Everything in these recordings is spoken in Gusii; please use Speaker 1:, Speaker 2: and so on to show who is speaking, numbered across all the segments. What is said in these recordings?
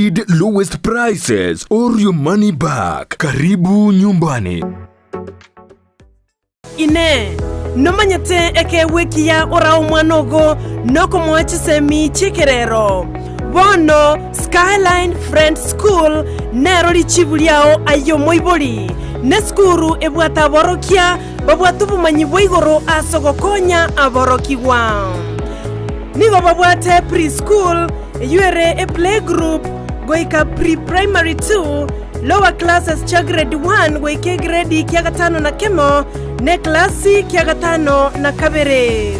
Speaker 1: Guaranteed lowest prices or your money back. Karibu nyumbani.
Speaker 2: Inee! Nomanyete ekeegwa ekiya orae omwana ogo nokomoa chisemi chi'ekerero? Bono Skyline Friends School nero richibu riao aye omoibori. Nesukuru ebwate aborokia babwate obomanyi bwa igoro ase ogokonya aborokigwa. Nigo babwate pre-school, eyio ere eplaygroup, goika pre-primary 2, lower classes chia grade 1 goika egredi kia gatano na kemo, na eklasi kia gatano na kabere.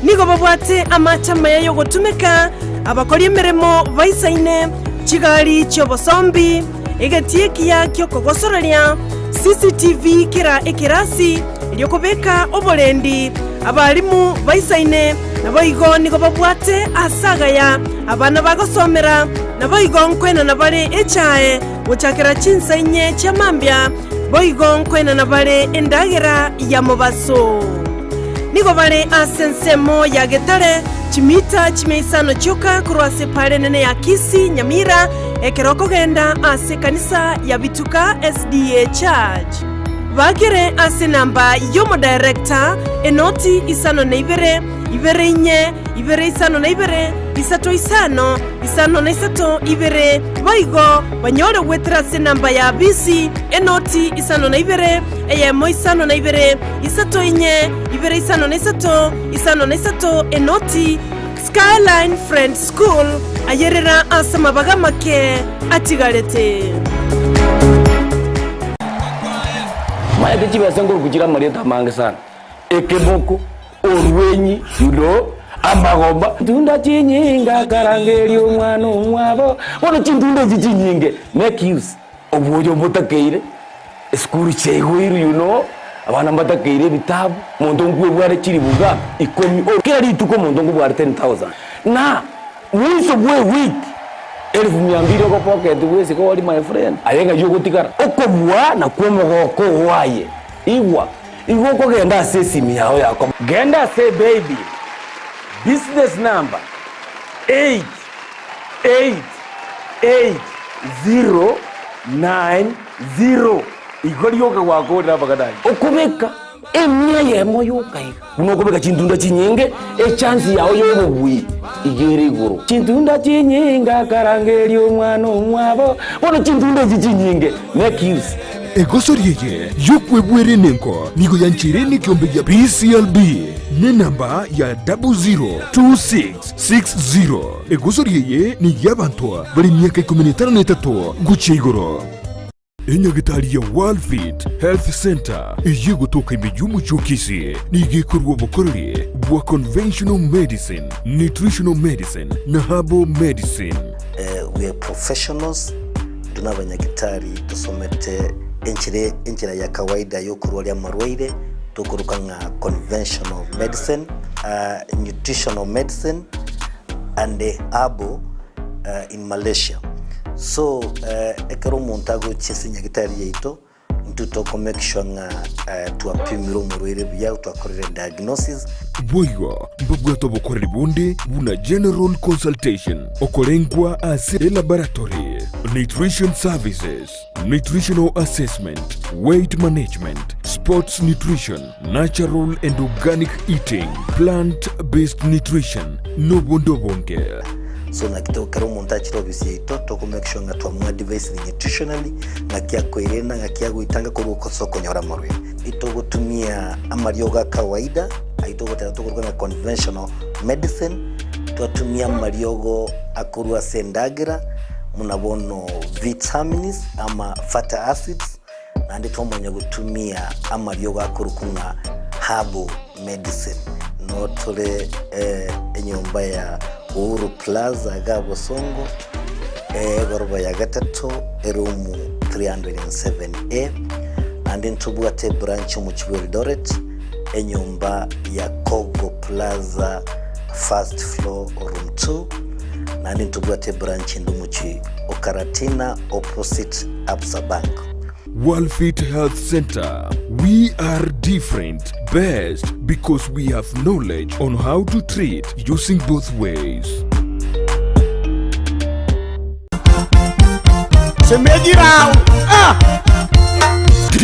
Speaker 2: Nigo babwate amache amaya y'ogotumeka, abakori emeremo baisaine, chigari chi'obosombi, egetii ekiya ki'okogosoreria, CCTV kera ekerasi, erio kobeka oborendi, abalimu baisaine, naboigo nigo babwate aase agaya abana bagosomera, naboigo nkoenana bare echae gochakera chinsa inye chia mambia, boigo nkoenana bare endagera ya mobaso. Nigo bare ase ensemo ya Getare, chimita chimia isano chioka korwa ase epaara enene ya Kisii, Nyamira, ekero okogenda ase ekanisa ya Bituka SDA Church. Bakere ase enamba y'omodirector, enoti 52, 2 4, 2 52, 3 5, 5 na 3 2, boigo banyore goetera ase enamba ya bisi, enoti 52, 1 52, 3 4, 2 53, 5 na 3, enoti. Skyline Friends School, ayerera ase amabaga amake atigarete.
Speaker 3: Maete chibesa nkoruku chire amarieta amange sana, ekemoko, orwenyi, you know, amagomba. Chintunda chinyinge akarangeria omwana omwabo, bono chintunda echi chinyinge make use obwoyo mbotakeire, esukuru chiaigoirwe you know, abana mbatakeire ebitabu, omonto nkwebware chilifu ngapi? Ikomi, kera rituko omonto nkobware 10,000 na Mwiso bw'ewiki elifu mia mbili ogopocket bwesike ori my friend aye ng'ai ogotigara okobua nakwo omogoko oo aye igwa igo okogenda ase esimi yao ya kom. Genda ase paybill business number 8888090 igo rioka gwakorire amang'ana ayio. Okobeka Emia eyemo yoka iga. Buna okobeka chintunda chinyinge, echansi yao y'obobui iga ere igoro. Chintunda chinyinge akarangeria omwana omwabo, bono chintunda echi chinyinge, make use.
Speaker 1: Egosori eye y'okwebwera enengo nigo yancheire nekeombe gia PCLB nenamba ya 002660. Egosori eye ney'abanto bare emiaka ikomi na etano na etato gochia igoro. Enyagitari ya Worldfit Health Centre eyio egotoka ime y'omochie o Kisii nigo ekorua obokoreri bwa conventional medicine, nutritional medicine na herbal medicine.
Speaker 4: We are professionals, intwe nabanyagitari tosomete enchera enchera ya kawaida yokorwaria amarwaire tokoroka ng'a conventional medicine, nutritional medicine and herbal in Malaysia. So ekero omonto agochia ase nyagitari yaito, intwe toko make sure ng'a twapimire omorwaire buya, twakorire diagnosis.
Speaker 1: Boigo mbabwate obokoreri bonde buna general consultation, okorengwa ase elaboratory, nutrition services, nutritional assessment, weight management, sports nutrition, natural and organic eating, plant based nutrition, nobonde obonge.
Speaker 4: So naki to ekero omonto achire ofisi yaito toko make sure ng'a twamoadvisire nutritionally, ng'aki akoerenda, ng'aki agoitanga korwa ase okonyora amarwaire. Itogotumia amariogo a kawaida, ayio togoteba tokoruga ng'a conventional medicine, twatumia amariogo akorwa ase endagera, buna bono vitamins ama fatty acids, naende twamanya gotumia amariogo akorokwa ng'a herbal medicine. Noo tore enyomba ya Uhuru Plaza iga Bosongo, egoroba ya gatato, eroom 307A, naende ntobwate ebranch omochie bwa Eldoret, enyomba ya Kogo Plaza first floor room 2, naende ntobwate ebranch ende omochie o Karatina opposite Absa Bank.
Speaker 1: Worldfit Health Center, we are different, best because we have knowledge on how to treat using both ways.
Speaker 5: Shemeji rao. Ah!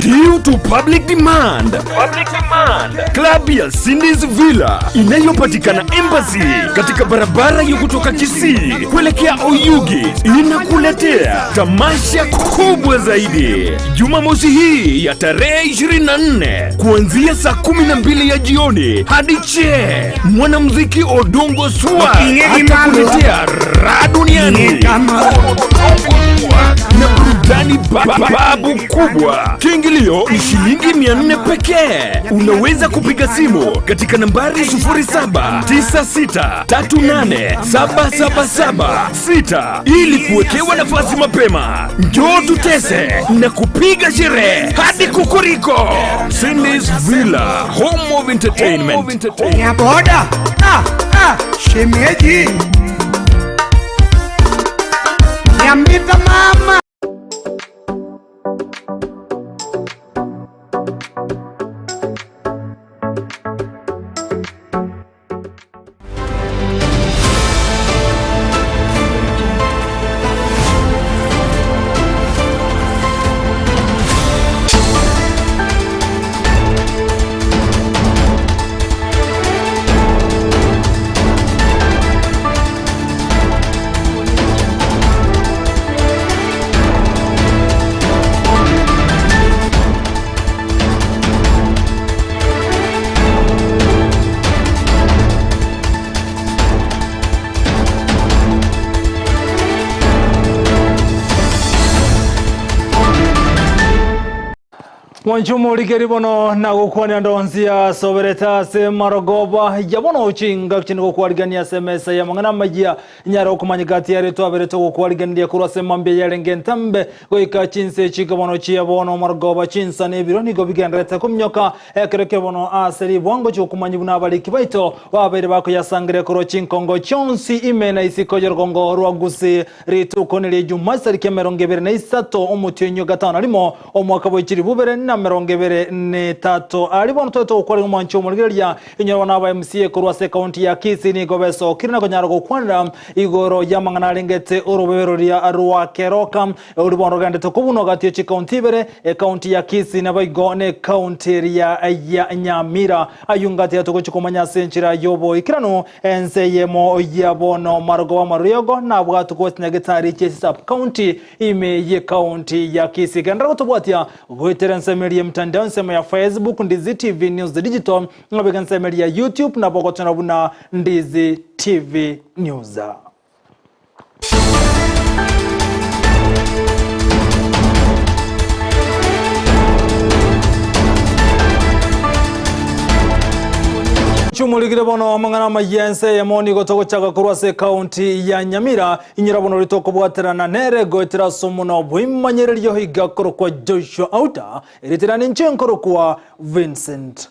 Speaker 1: Due to public demand, public demand, klabu ya Cindy's Villa inayopatikana Embassy katika barabara ya kutoka Kisii kuelekea Oyugis inakuletea tamasha kubwa zaidi Jumamosi hii ya tarehe 24 kuanzia saa 12 ya jioni hadi che. Mwanamuziki Odongo Swa atakuletea raha duniani na burudani babu kubwa. Kiingilio ni shilingi 400 pekee. Unaweza kupiga simu katika nambari 0796387776 ili kuwekewa nafasi mapema. Njoo tutese na kupiga sherehe hadi kukuriko. Cindy's Villa, home of entertainment.
Speaker 5: Nyaboda. Ah, ah, shemeji. Nyambita mama.
Speaker 6: Mwanchumo orikeri bono na gokwania ndonsi asoberete ase marogoba ya bono ochinga chini gokwarigania ase emesa ya mang'ana amaya nyara okomanyeka ati yare twaberete gokwariganiria korwa ase mambia yarenge entambe goika chinse chika bono chia bono marogoba chinsa na ebiro nigo bigenderete kominyoka ekero ekero bono ase ribwango chiokomanya buna abariki baito babeire bakoyasangire korwa chinkongo chionsi ime na isiko ya rogongo rwa Gusii rituko ni ria Ijumaa tariki 23 omotienyi gatano rimo omwaka bwa ichiri bubere na 23 ari bono twete gokwarera omwanchi omorigereria inyora bono aba MCA korwa ase ekaunti ya Kisii nigo besokire na konyara gokwanera igoro ya mang'ana arengete orobebe roria rwa Keroka ori bono rogendete kobunwa gati ya chikaunti ibere ekaunti ya Kisii nabo igo na ekaunti eria ya Nyamira aywo ngati yatogochia komanya ase enchera ya oboikeranu ense eyemo ya bono marogo wa mariogo nabwatu gotinyagetari chie sub county ime ye county ya Kisii gendera gotobwatia goetera ensemo eria mtandao ensemo ya Facebook Ndizi TV News Digital ng'abeka ensemo eria YouTube nabo gotona buna Ndizi TV News. Chumurigire bono amang'ana amaya ense eyemo nigo togochaka korwa ase ekaunti ya Nyamira inyora bono ori tokobwaterana nere goetera ase omonwa bw'emanyererio iga korokwa Joshua Auta eritirani inche nkorokwa Vincent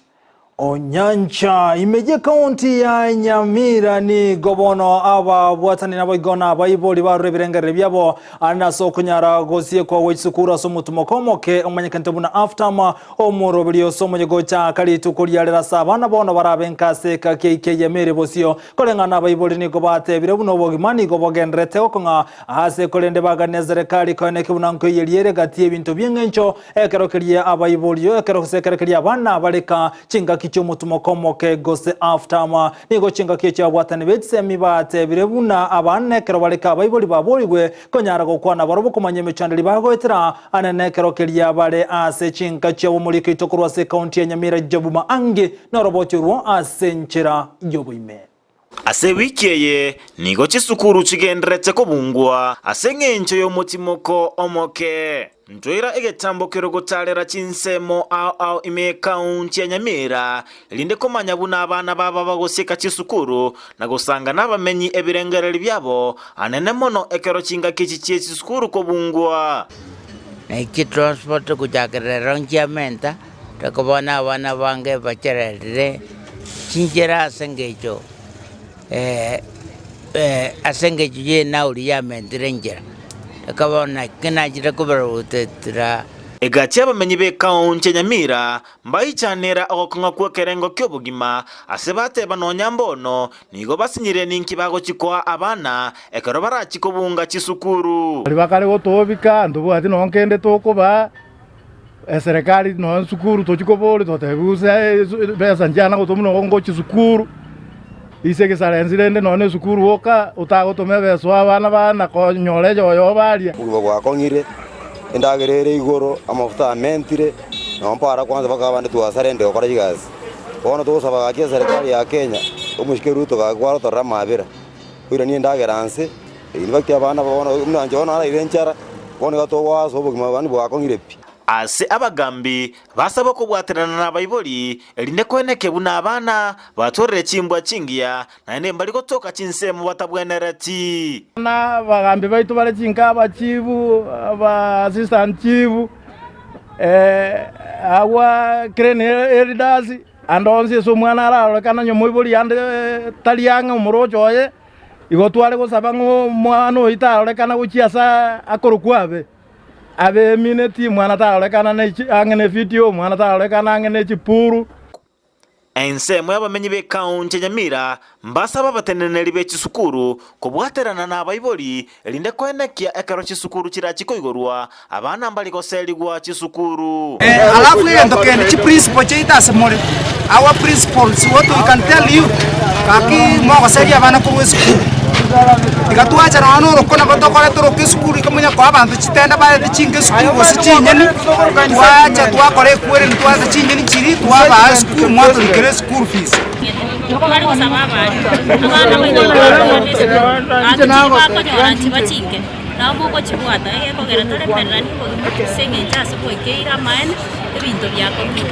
Speaker 6: Onyancha. Ime y'ekaunti ya Nyamira nigo bono ababwatani nabo igo na abaibori barure ebirengereri biabo ande ase okonyara gosiekwa gwe chisukuru ase omotumoko omoke omanyekente buna half-term omoroberi ase omonye gochaka rituko riarera ase abana bono barabe nka ase eka keike yemere bosio koreng'ana abaibori nigo batebire buna obogima nigo bogenderete gokong'a ase korende bagania serikali koeneki buna nkoiyeria ere gati y'ebinto bi'eng'encho ekero keria abaiborio ekero gose ekero keria abana bareka chingaki chi'omotumoko omoke gose half-term nigo chingaki echio abwatani be chisemi batebire buna abana ekero bareka abaibori baborigwe konyara gokwana barobwo komanya emechanderi bagoetera ane nekero keria bare ase chinka chiabo omoriko oito korwa ase ekaunti ya Nyamira Job Maangi noroboti orwo ase enchera y'oboime.
Speaker 7: Ase ewiki eye nigo chisukuru chigendererete kobungwa ase engencho y'omotimoko omoke. Ntoira egetambo kerogotarera chinsemo ao ao ime y'ekaunti ya Nyamira erinde komanya buna abana baba bagosieka chisukuru na gosanga nabamenyi ebirengererio biabo anene mono ekero chingaki echi chie chisukuru kobungwa.
Speaker 8: Naki chitransport gochakera rero nchiamenta, tokobona abana bange bachererire chinchera ase engencho ase engencho y'enauri yamentire enchera. Ekaba naki nachire kobarotetera.
Speaker 7: Egati abamenyi b'ekaunti ya Nyamira mbaichanera ogokong'a kw'ekerengo ki'obogima, ase bateba nonya mbono nigo basinyire ninki bagochia koa abana ekero barachie kobunga chisukuru.
Speaker 9: Baria bakare gotobika, ntobwati nonya kende tokobaa, eserekari nonya esukuru tochia koboria totebiwa gose besa nchiana gotoma nonya ngochia sukuru, ase egesarensi rende nonya na esukuru oka otagotoma ebesa oe abana bana konyora eyoyo baria.
Speaker 10: Obogima bwakong'ire, endagera ere igoro, amafuta amentire, nabo mpara kwanza mpaka abande twasarendire gokora chigasi. Bono togosaba gaki eserekari ya Kenya, omosike Ruto gaki kwarotorera amabera, oiranie endagera nse, in fact abana bono buna inche bono naraire enchara, bono iga togoasa obogima yaani bwakong'ire pi.
Speaker 7: Ase abagambi basaba okobwaterana nabaibori, erinde koeneke buna abana batwarire chimbwa chingiya, naende mbari gotoka chinsemo batabwenereti.
Speaker 9: Na abagambi baito bare chinka abachifu, aba assistant chief, agwo clan elders, ande onsi ase omwana ararorekane onye omoibori ande tari ang'e omoroche oye, igo tware gosaba ng'a omwana oyio tarorekana gochia ase akorokwa abe. Abemineti, omwana tarorekana ang'e ne efidio, omwana tarorekana ang'e ne chipuru.
Speaker 7: Ensemo y'abamenyi b'ekaunti ya Nyamira mbasaba abateneneri be chisukuru kobwaterana nabaibori erinde koenekia ekero chisukuru chirachie koigorwa abana mbari goserigwa chisukuru.
Speaker 5: Alafu egento kende chiprinciple chiaito ase more, our principles what we can tell you, gaki mogoseria abana korwa esukuru. Tiga twacha nonya na oroko nabo tokore toroke esukuru ikomonya koa abanto chitenda barete chinka esukuru gose chinyeni, twacha twakora ekwereni twareta chinyeni chiria twabaa esukuru mwatorikera eschool fees.
Speaker 11: Tware gosaba abarimu, abana baito bakogenda esukuru, gaki chiri bakonyora nchiba chinke, nabo mogochibwata, egekogera toremereranie obogima ase eng'encho ase gwaikeire amaene, ebinto biakong'ire.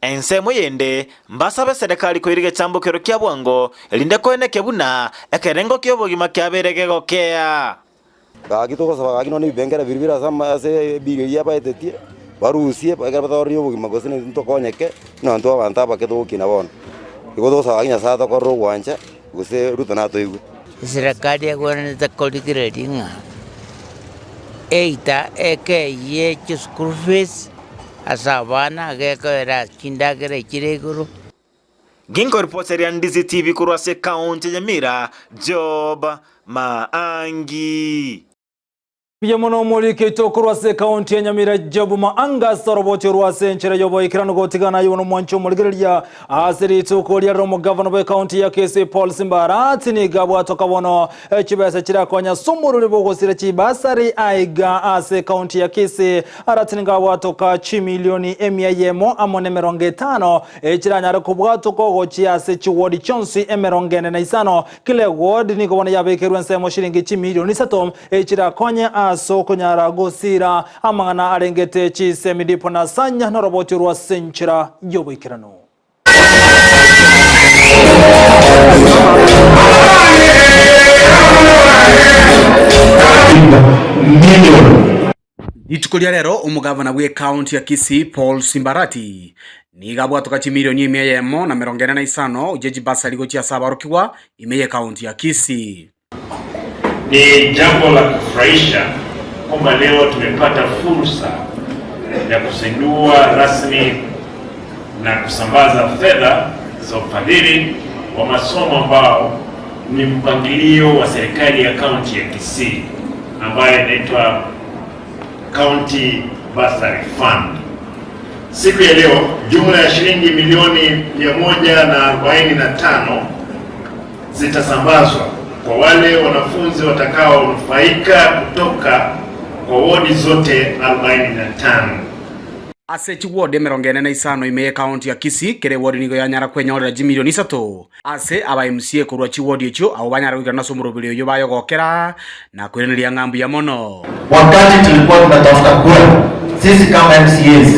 Speaker 7: Ensemo yende, mbasabe eserekari koira egechambokero kia bwango, erinde koeneke buna ekerengo ki'obogima kiabeire gegokea.
Speaker 10: Gaki togosaba gaki nonya ebibengera biria bire ase ama ase ebill eyio abaetetie, barusie ekero batorerie obogima gose naintwe ntokonyeke, buna intwe abanto abake togokina bono. Igo togosaba gaki Nyasaye atokorere ogwancha, gose Ruto natoigwe.
Speaker 8: Eserekari egwenerete korigereria ng'a eita ekeyie chischool fees ase abana, gekoera chindagera echire igoro.
Speaker 7: Ginkoripoteria Ndizi TV korwa ase ekaunti ya Nyamira, Job Maangi.
Speaker 6: Mbuya mono omoriki oito korwa ase ekaunti ya Nyamira Job Maanga ase oroboti orwo ase enchera y'oboikeranu gotigana aye bono omwanchi omorigereria ase rituko ria rero omogavana bw'ekaunti ya Kisii Paul Simba Arati nigo abwatoka bono chibesa chirakonya ase omorweri bw'ogosira chibasari aiga ase ekaunti ya Kisii Arati nigo abwatoka chimilioni emia eyemo amo nemerongo etano Echiranyare kobwatwa gochia ase chiwodi chionsi emerongo ene na isano. Kila ewodi nigo bono yabekerwe ensemo shilingi chimilioni isato echirakonye ase okonyara gosiira amang'ana arengete chisemi dipo na sanya noroboti orwo ase enchera y'oboikeranu.
Speaker 12: Rituko ria rero omogavana bw'ecounty ya Kisii Paul Simbarati nigo abwatoka chimilioni emia eyemo na emerongo ene na isano chie chibasari gochia ase aborokigwa ime y'ecounty ya Kisii.
Speaker 13: Ni jambo la kufurahisha kwamba leo tumepata fursa ya kuzindua rasmi na kusambaza fedha za ufadhili wa masomo ambao ni mpangilio wa serikali ya kaunti ya Kisii ambayo inaitwa County Bursary Fund. Siku ya leo jumla ya shilingi milioni 145 zitasambazwa kwa wale wanafunzi watakaonufaika kutoka kwa wodi zote 45.
Speaker 12: Ase chiwodi emerongo ene na isano ime y'ecounty ya Kisii, kera ewodi nigo yanyara kwenyorera chimilioni isato ase aba MCA korwa chiwodi echio abwo banyare goikerana ase omoroberi oyio bayogokera na koiraneria ng'a mbuya mono.
Speaker 14: Wakati tulikuwa tunatafuta kura, sisi kama MCAs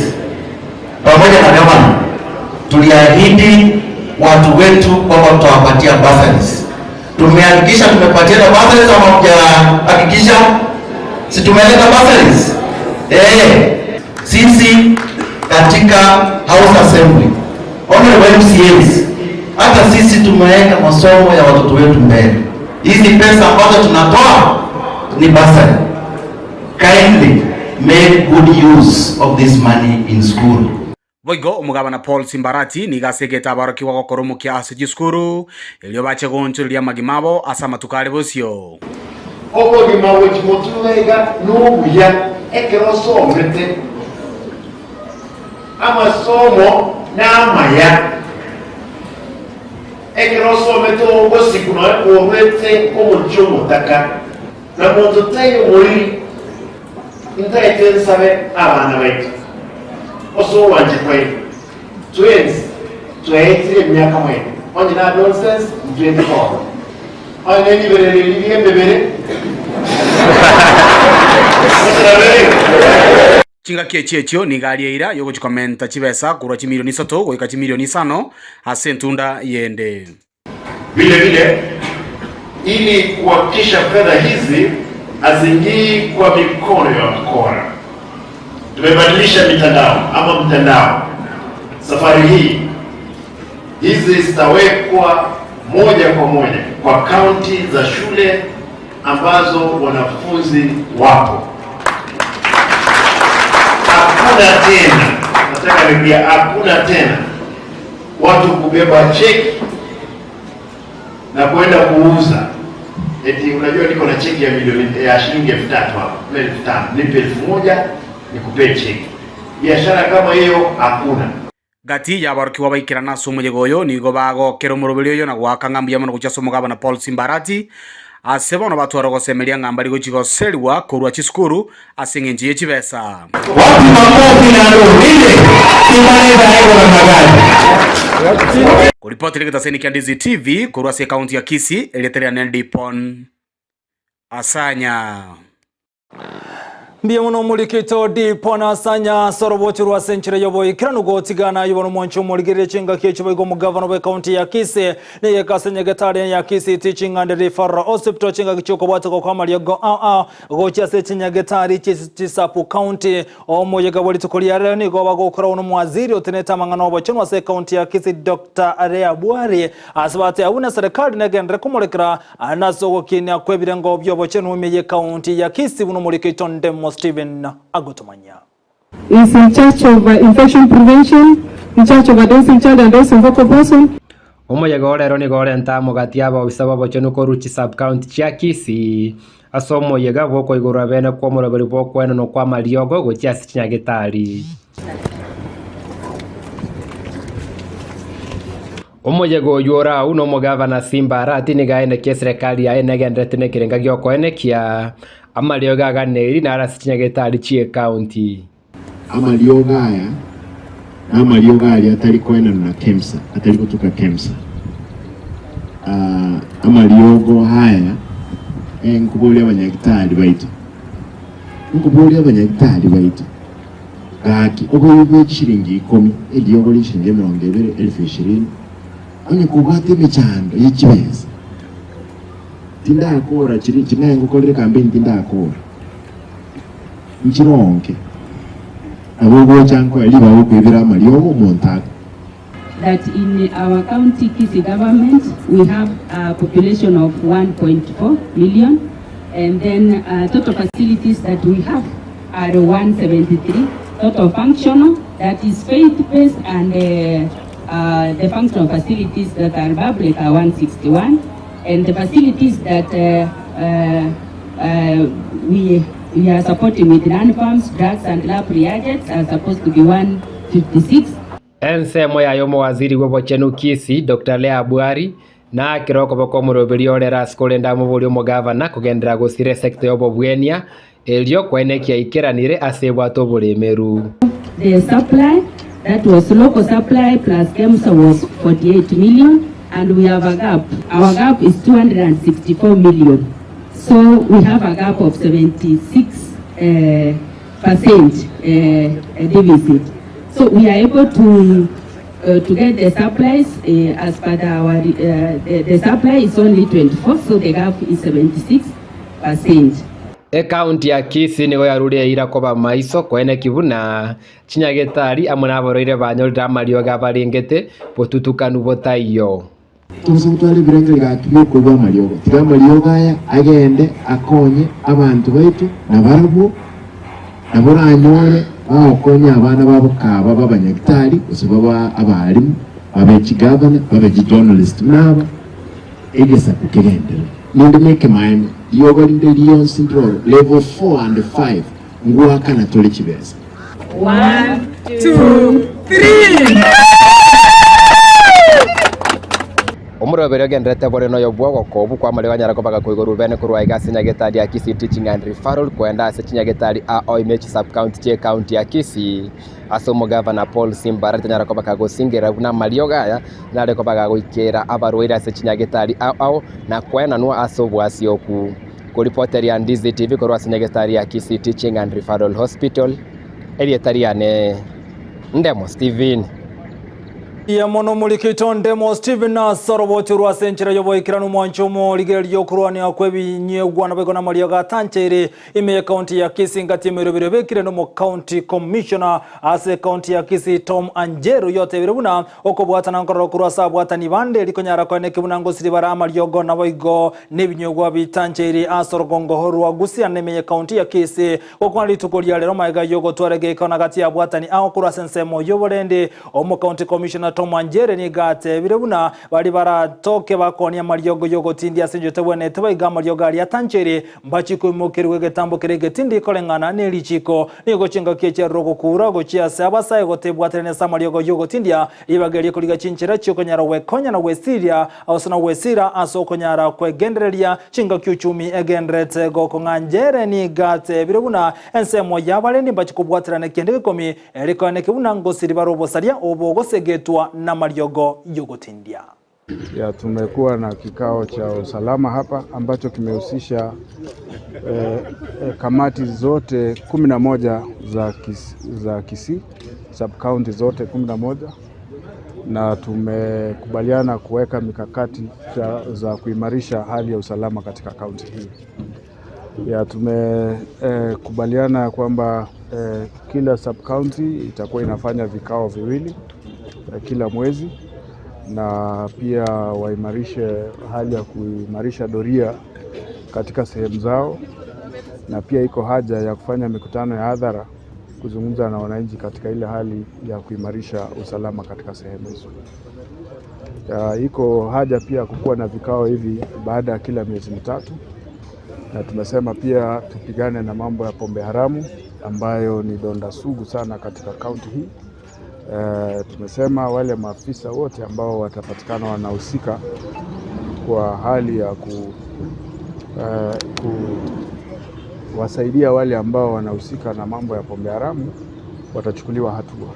Speaker 14: pamoja na gavana tuliahidi watu wetu kwamba tutawapatia bursaries. Tumehakikisha tumepatiana bursaries ama hatujahakikisha? Si tumeleta bursaries? Sisi katika House Assembly, honorable MCAs, hata sisi tumeweka masomo ya watoto wetu mbele. Hizi pesa ambazo tunatoa ni bursary. Kindly make good use of this money in school.
Speaker 12: Boigo omogabana Paul Simbarati nigo asegete abarokigwa gokora omokia ase chisukuru, erio bache goonchoreria amagima abo ase amatuko are bosio.
Speaker 15: Obogima gochia motuga iga nobuya ekero osomete amasomo namaya. Ekero osomete ogosiku nonya korwete omochie omotaka, na monto taiyo moriri, ntaete nsabe abana baito ase ogwancha kwaino, twensi twaetire emiaka mwene, onye na adolescence ntwete bono, onye ne riberera eri ri'emebere, gose nabo ere igo.
Speaker 12: Chingaki echio echio nigo aria eira y'ogochia komenta chibesa korwa chimilioni isato goika chimilioni isano ase entunda yende.
Speaker 13: Vile vile ili kuhakikisha fedha hizi hazingii kwa mikono ya wakora, tumebadilisha mitandao ama mtandao. Safari hii hizi zitawekwa moja kwa moja kwa kaunti za shule ambazo wanafunzi wapo. Hakuna tena, nataka niambia, hakuna tena watu kubeba cheki na kwenda kuuza eti unajua niko na cheki ya milioni ya shilingi 3000 hapa, 5000, nipe 1000 nikupee cheki. Biashara kama hiyo hakuna.
Speaker 12: Gati y'aborokigwa baikerana ase omoyega oyo nigo bagokera omoroberi oyo na goaka ng'a mbuya mono gochia ase omogabana Paul Simbarati, ase bono batware ogosemeria ng'a mbari gochia goserigwa korwa chisukuru ase engencho ye chibesa.
Speaker 16: Wapi makofi na nduru ili tumaliza ego na magari.
Speaker 12: Koripotera egetaseni kia Ndizi TV korwa ase ekaunti ya Kisii, erieta riane Dipon Asanya.
Speaker 6: Mbuya mono omorikito Dipo na Asanya ase orobocho rwa ase enchera y'oboikeranu gotigana aye bono omwanchi omorigereria chingaki echi boigo omogavana bw'ekaunti ya Kisii nigo ase nyagetari ya Kisii Teaching and Referral Hospital chingaki chiokobwateka kwa amariogo ao ao gochia ase chinyagetari chisabu county omoyega bwa rituko ria rero nigo bagokoragwa nomwaziri otenete amang'ana obochenu ase ekaunti ya Kisii Dr. Leah Bwari ase bateba buna serikali negenderere komorekera Nase ogokinia kw'ebirengo bi'obochenu ime y'ekaunti ya Kisii buna omoriki Ndemo Stephen agotomanyia.
Speaker 17: Is in charge of infection prevention, in charge of adolescent child and adolescent focal person.
Speaker 18: Omoyega o rero nigo orente amo gati y'abaofisa b'obochenu korwa chisub-county chia Kisii ase omoyega bw'okoigorwa bene kw'omoroberi bw'okoenanwa kw'amariogo gochia ase chinyagitari. Omoyega oyio ore agwo nomogavana Simba Arati nigo aenekia eserekari yaye negendererete nekerenga gi'okoenekia amariogo aganeirie naro ase chinyagetari chi'ekaunti.
Speaker 19: Amariogo aya namariogo aria atari koenanwa na Kemsa, atari gotuka Kemsa. Ah, amariogo aya eh, nkoboria abanyagitari baito, nkoboria abanyagitari baito Gaki, oboibi bwe chishilingi ikomi, eriogo rie chishilingi 20, 20,000, onye kobwate emechando ye chibesa, tindakora chiri ching'aye ngokorere campaign tindakora, nchironke, nabo ogocha nkoe ribaga okoibera amariogo omonto ake.
Speaker 20: That in our county Kisii government we have a population of 1.4 million and then uh, total facilities that we have are 173 total functional that is faith based and uh, uh, the functional facilities that are public are 161 and the facilities that uh, uh, uh, we we are supporting with non-farms drugs and lab reagents are supposed to be 156
Speaker 18: Ensemo yaye omowaziri bw'obochenu Kisii, Doctor Leah Bwari, naakire okoboko omoroberi ore ase korende amoborie omogavana kogenderera gosira esecta y'obobwenia erio koenekia aikeranire ase ebwate oboremeru.
Speaker 20: The supply that was local supply plus KEMSA was 48 million and we have a gap. Our gap is 264 million. So we have a gap of 76 uh, percent uh, deficit. So we are able to uh, to get the supplies uh, as per the, our uh, the, the supply is only 24, so the gap is 76 percent.
Speaker 18: Ekaunti ya Kisii nigo yarure eira koba maiso koeneki buna chinyagetari amo naborwaire banyorire amariogo abarengete botutukanu botaiyo.
Speaker 19: Tobasa gotwara ebirengererio gaki bi'okoigwa amariogo. Tiga amariogo aya agende akonye abanto baito, na barabwo Nabo oranyore bagokonya abana babo kaba b'abanyagitari gose babe abalimu, babe chigavana, babe chijournalist buna aba, egesaku kegenderere. Ninde nekemaene, rioba rinde rionsi ndiroro level 4 and 5 ngoakana tore chibesa.
Speaker 2: One, two, three.
Speaker 18: Omoroberi ogendererete bore noyo bw'ogokobu kw'amariko anyare koba gakoigorwa bene korwa aiga ase nyagetari ya Kisii Teaching and Referral koenda ase chinyagetari ao ime chisub-county chie county ya Kisii ase omogavana Paul Simba tanyara koba kagosingerera buna amariogo aya nare koba gagoikera abarwaire ase chinyagetari ao ao na koenanwa ase obwasioku. Koripoteria Ndizi TV korwa ase nyagetari ya Kisii Teaching and Referral Hospital, erieta riane Ndemo Stephen.
Speaker 6: Mbuya mono omorikito Ndemo Stephen ase oroboti orwo ase enchera y'oboikeranu omwancho omorigereria okorwania kw'ebinyegwa naboigo namariogo atancheire ime y'ecounty ya Kisii ngati emeroberi ebekire nomo county commissioner ase ecounty ya Kisii Tom Anjeru yotebire buna okobwatana nkororo korwa ase abwatani bande rikonyara koeneki buna ngosiri bare amariogo naboigo nebinyegwa bitancheire ase orogongo rwa Gusii ande ime y'ecounty ya Kisii Gokwana rituko ria rero magega y'ogotwara egeikaro na gati y'abwatani ao korwa ase ensemo y'oborendi, Omocounty Commissioner Tom Anjere nigo atebire buna baria baratoke bakonia amariogo y'ogotindia ase enchera tebwenereti baiga amariogo aria atanchiri mbachie koimokerigwa egetambo keria egetindi koreng'ana nerichiko. Nigo chingaki echiarire ogokura gochia ase abasae gotebwaterania ase amariogo y'ogotindia ribaga erio korigia chinchera chiokonyara gwekonya na gwesiria gose na gwesira ase okonyara kwegendereria chingaki uchumi egendererete gokong'a. Anjere nigo atebire buna ensemo y'abarendi mbachie kobwaterana kende gekomi Erikoeneke buna ngosiri bare obosaria obo gosegetwa namariogo y'ogotindia.
Speaker 21: Ya tumekuwa na kikao cha usalama hapa ambacho kimehusisha eh, eh, kamati zote 11 za, kis, za Kisii sub county zote 11 na tumekubaliana kuweka mikakati cha, za kuimarisha hali ya usalama katika kaunti hii. Ya tumekubaliana eh, kwamba eh, kila sub county itakuwa inafanya vikao viwili eh, kila mwezi na pia waimarishe hali ya kuimarisha doria katika sehemu zao, na pia iko haja ya kufanya mikutano ya hadhara kuzungumza na wananchi katika ile hali ya kuimarisha usalama katika sehemu hizo. Ya, iko haja pia kukuwa na vikao hivi baada ya kila miezi mitatu, na tumesema pia tupigane na mambo ya pombe haramu ambayo ni donda sugu sana katika kaunti hii. E, tumesema wale maafisa wote ambao watapatikana wanahusika kwa hali ya ku, eh, kuwasaidia wale ambao wanahusika na mambo ya pombe haramu watachukuliwa hatua.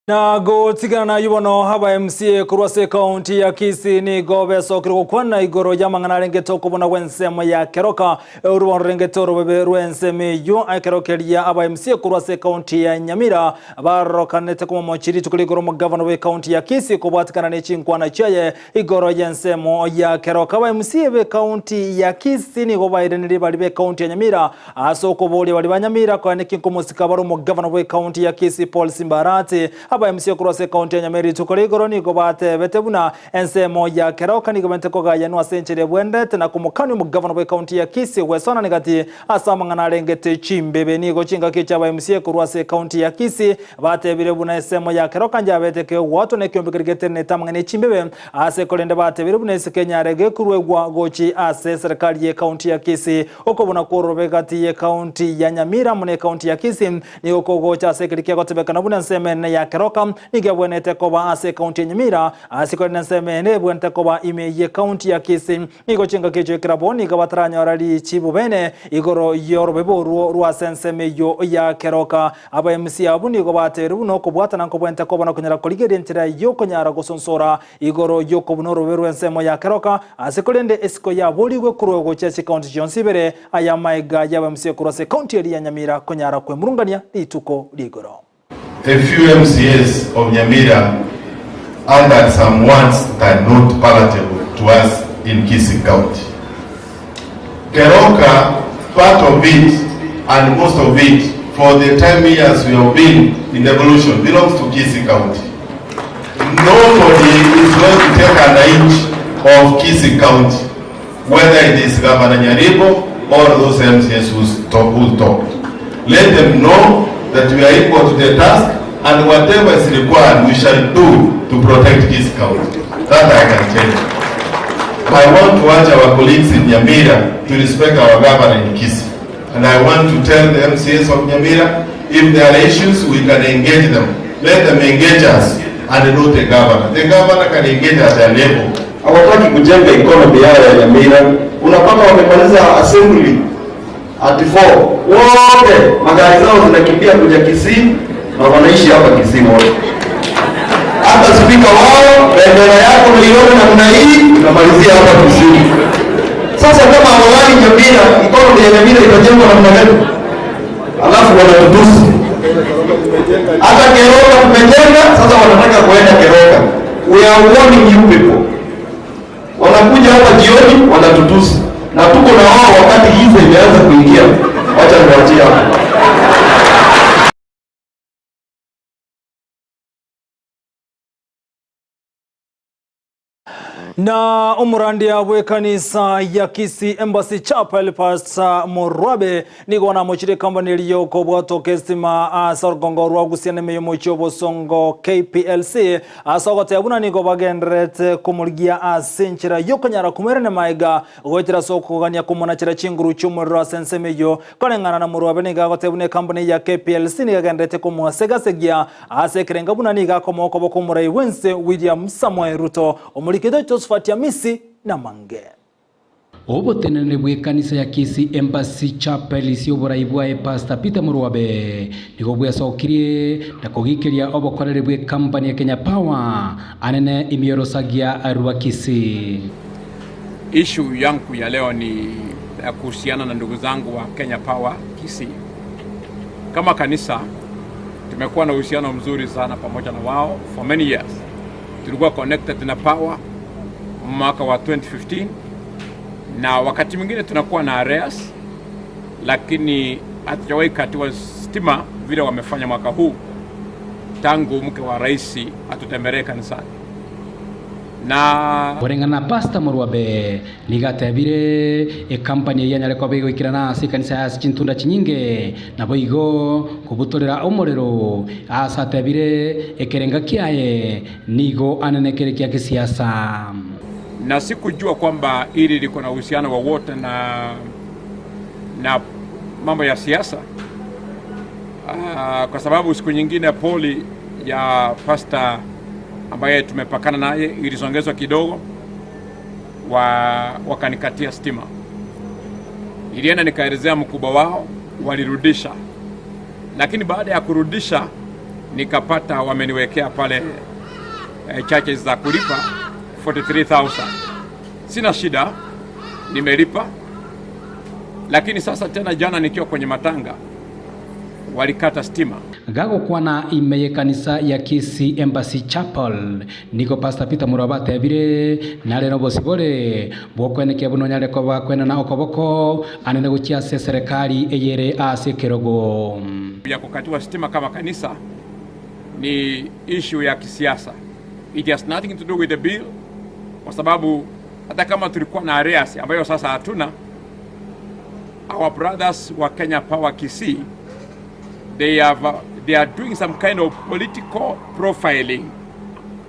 Speaker 6: Na gotigana nayio bono aba MCA korwa ase ekaunti ya Kisii nigo besokire gokwana igoro y'amang'ana arengete okobuna gw'ensemo ya Keroka orubono rorengete orobebe rw'ensemo eyio ekero keria aba MCA korwa ase ekaunti ya Nyamira barokanete komomochia rituko rigoro omogavana bw'ekaunti ya Kisii kobwatikana ne chinkwana chiaye igoro y'ensemo ya Keroka. Aba MCA b'ekaunti ya Kisii nigo bairanire baria b'ekaunti ya Nyamira Ase okoboria baria ba Nyamira konya niki nkomosika bare omogavana bw'ecounty ya Kisii Paul Simba Arati, aba MCA korwa ase ecounty ya Nyamira rituko ria igoro nigo batebete buna ensemo ya Keroka nigo bente kogayanwa ase enchera ebwenerete na komokania omogavana bw'ecounty ya Kisii gwesonani gati ase amang'ana arengete chimbebe. Nigo chingaki echi aba MCA korwa ase ecounty ya Kisii batebire buna ensemo ya Keroka njabete kegwatwa nekiombe keria getenenete amang'ana echimbebe ase korende batebire buna esike enyare gekoruegwa gochi ase eserekari y'ecounty ya Kisii Okobuna kw'ororobe gati y'ekaunti ya Nyamira amo n'ekaunti ya Kisii nigo kogocha ase ekeri kiagotebekana buna ensemo enene ya Keroka nigo ebwenerete koba ase ekaunti ya Nyamira ase korende ensemo ende ebwenerete koba ime y'ekaunti ya Kisii. Nigo chingaki echio ekerabo nigo bataranyora richibu bene igoro y'orobebe orwo rw'ase ensemo eyio ya Keroka. Aba MC abwo nigo batebirie buna okobwatana nkobwenerete koba na konyara korigereria enchera y'okonyara gosonsora Igoro y'okobuna orobe rw'ensemo ya keroka, ase korende esiko yaborigwe korwa gochia chikaunti chionsi ibere, aya amaega y'abaMCA korwa ase ekaunti eria ya Nyamira konyara kwemurungania rituko ri'igoro.
Speaker 22: A few MCAs of Nyamira uttered some words that are not palatable to us in Kisii County. Keroka, part of it and most of it for the 10 years we have been in devolution belongs to Kisii County. Nobody is going to take an inch of Kisii County, whether it is Governor Nyaribo or those MCAs who talk, who talked. Let them know that we are equal to the task and whatever is required we shall do to protect Kisii County. That I can tell you. I want to urge our colleagues in Nyamira to respect our governor in Kisii. And I want to tell the MCAs of Nyamira, if there are issues, we can engage them. Let them engage us and not the governor. The governor can engage at their level.
Speaker 3: Hawataki kujenga economy yao ya Nyamira. Unapata wamemaliza assembly at 4 wote magari zao zinakimbia kuja Kisii na wanaishi hapa Kisii wote. Hata spika wao bendera yako naiona namna hii unamalizia hapa Kisii. Sasa kama hawalali Nyamira, economy ya Nyamira itajengwa namna gani? Alafu wanatutusi hata Keroka tumejenga, sasa wanataka kuenda Keroka. We are warning you people. Wanakuja hapa jioni wanatutusi, na tuko na wao wakati giza imeanza kuingia. Wacha niwaachie hapo.
Speaker 6: Na omorandia bw'ekanisa ya Kisii Embassy Chapel Pastor Morwabe nigo namochire ekambani eria y'okobwatoka estima ase orogongo rwa Gusii na ime y'omochie obosongo KPLC ase ogoteba buna nigo bagendererete komorigia ase enchera y'okonyara komoirania maega goetera ase okogania komonachera chinguru chi'omorero ase ensemo eyio. Koreng'ana na Morwabe nigo agoteba buna ekambani ya KPLC nigo egendererete komoasegasegia ase ekerengo buna nigo akomoa okoboko omorai bw'ense William Samoei Ruto, omorikito Josephat Amisi namange.
Speaker 12: Oboteneneri bw'ekanisa ya Kisii Embassy Chapel ase oborai bwaye Pastor Peter Murwabe nigo bwesokirie na kogikeria obokoreri bw'ecompany ya Kenya Power anene imiorosagia rwa Kisii.
Speaker 4: Issue yangu ya leo ni ya kuhusiana na ndugu zangu wa Kenya Power Kisii. Kama kanisa tumekuwa na uhusiano mzuri sana pamoja na wao for many years. Tulikuwa connected na Power mwaka wa 2015 na wakati mwingine tunakuwa na arrears, lakini hatujawahi katiwa stima vile wamefanya mwaka huu tangu mke wa rais atutembelee kanisani na
Speaker 12: Koreng'ana na Pastor Morwabe, nigo atebire ecompany eyio yanyare koba egoikerana ase ekanisa yaye ase chintunda chinyinge, naboigo kobutorera omorero ase atebire ekerenga kiaye nigo anene kere kia kisiasa.
Speaker 4: Na sikujua kwamba hili liko na uhusiano wowote na, na mambo ya siasa kwa sababu siku nyingine poli ya pasta ambaye tumepakana naye ilisongezwa kidogo, wa, wakanikatia stima. Nilienda nikaelezea mkubwa wao, walirudisha, lakini baada ya kurudisha nikapata wameniwekea pale eh, charges za kulipa 43000. Sina shida, nimelipa. Lakini sasa tena jana nikiwa kwenye matanga walikata stima.
Speaker 12: Gagokwana ime y'ekanisa ya Kisii Embassy Chapel, nigo Pastor Peter Muraba atebire, Nare nobosibore bw'okwenekia buna onyare koba kwenena okoboko anene gochia ase eserekari eyere ase ekerogo.
Speaker 4: Ya kukatiwa stima kama kanisa ni issue ya kisiasa. It has nothing to do with the bill, kwa sababu hata kama tulikuwa na arrears ambayo sasa hatuna, our brothers wa Kenya Power Kisii they have they are doing some kind of political profiling,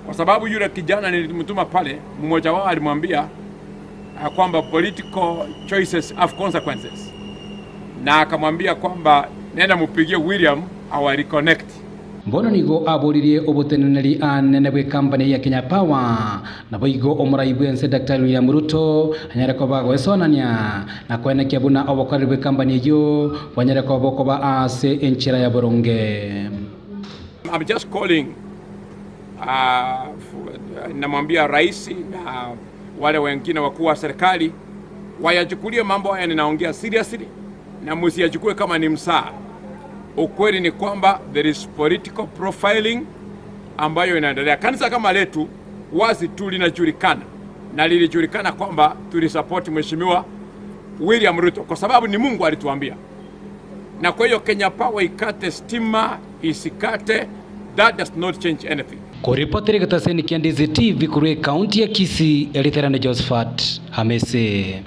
Speaker 4: kwa sababu yule kijana nilimtuma pale, mmoja wao alimwambia kwamba political choices have consequences, na akamwambia kwamba nenda mupigie William awa reconnect.
Speaker 12: Bono nigo aboririe oboteneneri anene bw'ecompany ya Kenya Power, naboigo omorai bw'ense Daktari William Ruto anyare koba agoesonania na koenekia buna obokoreri bw'ecompany eyio bwanyare koba bokoba ase enchera ya boronge.
Speaker 4: I'm just calling namwambia rais na wale wengine wakuu wa serikali wayachukulie mambo haya ninaongea seriously, na msiyachukue kama ni msaa. Ukweli ni kwamba there is political profiling ambayo inaendelea. Kanisa kama letu wazi tu linajulikana na lilijulikana kwamba tulisupport Mheshimiwa William Ruto kwa sababu ni Mungu alituambia. Na kwa hiyo Kenya Power ikate stima isikate, that does not change anything.
Speaker 12: Koripotera egetaseni kia Ndizi TV korwa ekaunti ya Kisii, Elitherane Josephat Hamese.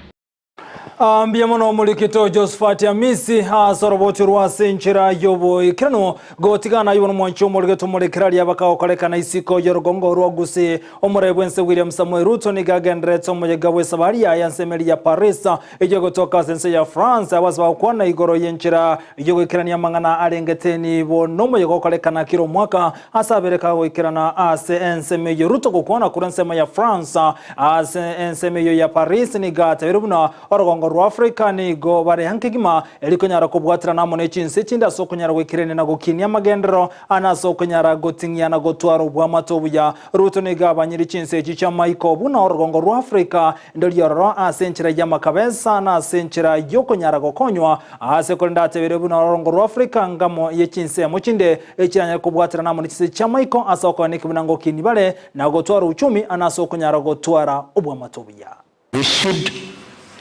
Speaker 6: Mbuya mono omorikito Josephat Amisi ase oroboti rwa ase enchera y'oboikeranu gotigana aywo nomwanchi omorigeto omorekeraria bakagokorekana isiko y'orogongo rwa Gusii. Omorai bw'ense William Samoei Ruto nigo agendererete omoyega bw'esabari yaye ase emeri ya Paris eyio egotoka ase ense ya France abase bagokwana igoro y'enchera y'ogoikerania amang'ana arengete nibo nomoyega okorekana kera omwaka ase abere kagoikerana ase ensemo eyio. Ruto gokwana korwa ensemo ya France ase ensemo eyio ya Paris nigo atebirie buna orogongo rwa Africa nigo bare ankegima eri konyara kobwaterana amo ne chinse chinde ase okonyara goikerania na gokinia amagenderero ane ase okonyara goting'ia na gotwara obwamate obuya. Ruto nigo abanyire chinse echi chi'amaiko buna orogongo rwa Africa ndori ororo ase enchera y'amakabesa na ase enchera y'okonyara gokonywa ase korende atebire buna orogongo rwa Africa ngamo ye chinsemo chinde echiranyare kobwaterana amo ne chinse chi'amaiko ase okoeneki buna ngokinia bare na gotwara uchumi ane ase okonyara gotwara obwamate obuya.
Speaker 1: We should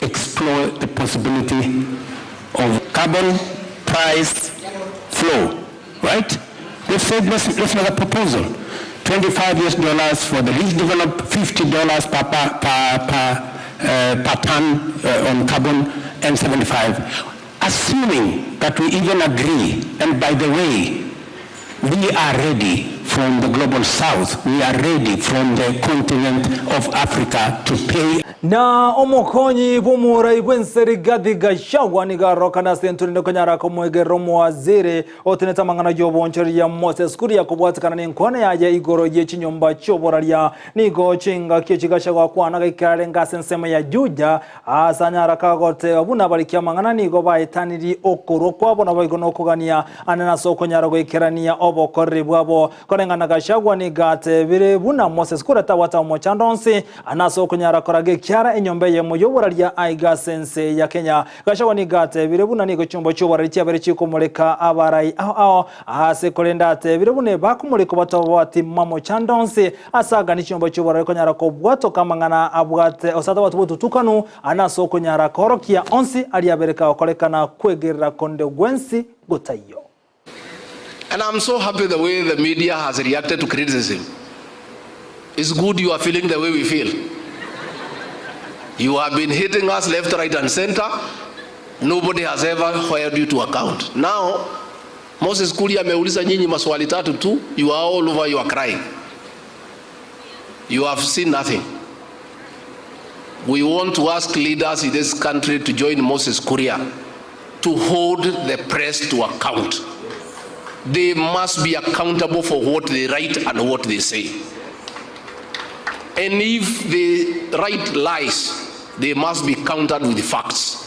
Speaker 1: explore the possibility of carbon price flow, right? We've said let's, let's make a proposal. 25 US dollars for the least developed, 50 dollars per, per, per, per, per ton on carbon, and 75. Assuming that we even agree, and by the way, we are ready from the global south, we are ready from the continent of Africa to pay.
Speaker 6: Na omokonyi bw'omorai bw'ense Rigathi Gachagua nigo arorokane ase enturende konyara komoegerera omowaziri otenete amang'ana y'obonchoreria Moses Kuria kobwatekana nenkwana yaye igoro ye chinyomba chi'oboraria. Nigo chingaki echi Gachagua akwana gaikera arenge ase ensemo ya Juja ase anyara kagoteba buna abariki amang'ana nigo baetanirie okorwa kwabo naboigo nokogania ande nase okonyara goikerania obokoreri bwabo. Koreng'ana Gachagua nigo atebire buna Moses Kuria tabwate omochando onsi ande ase okonyara koraga ekiara enyomba eyemo y'oboraria aiga ase ense ya Kenya. Gachagua nigo atebire buna nigo chinyomba chi'oboraria chiabeire chikomoreka abarai ao ao ase korende atebire buna ebakomoreka batabwati mamochando onsi ase agani chinyomba chi'oboraria konyara kobwatoka amang'ana abwate gose atabwati botutukanu ande ase okonyara koorokia onsi aria abere kagokorekana kwegerera konde gwensi gotaiyo.
Speaker 9: And I'm so happy the way the media has reacted to criticism. It's good you are feeling the way we feel. You have been hitting us left, right, and center. Nobody has ever held you to account. Now, Moses Kuria ameuliza nyinyi maswali tatu tu, you are all over, you are crying. You have seen nothing. We want to ask leaders in this country to join Moses Kuria to hold the press to account. They must be accountable for what they write and what they say. And if they write lies, they must be countered with facts.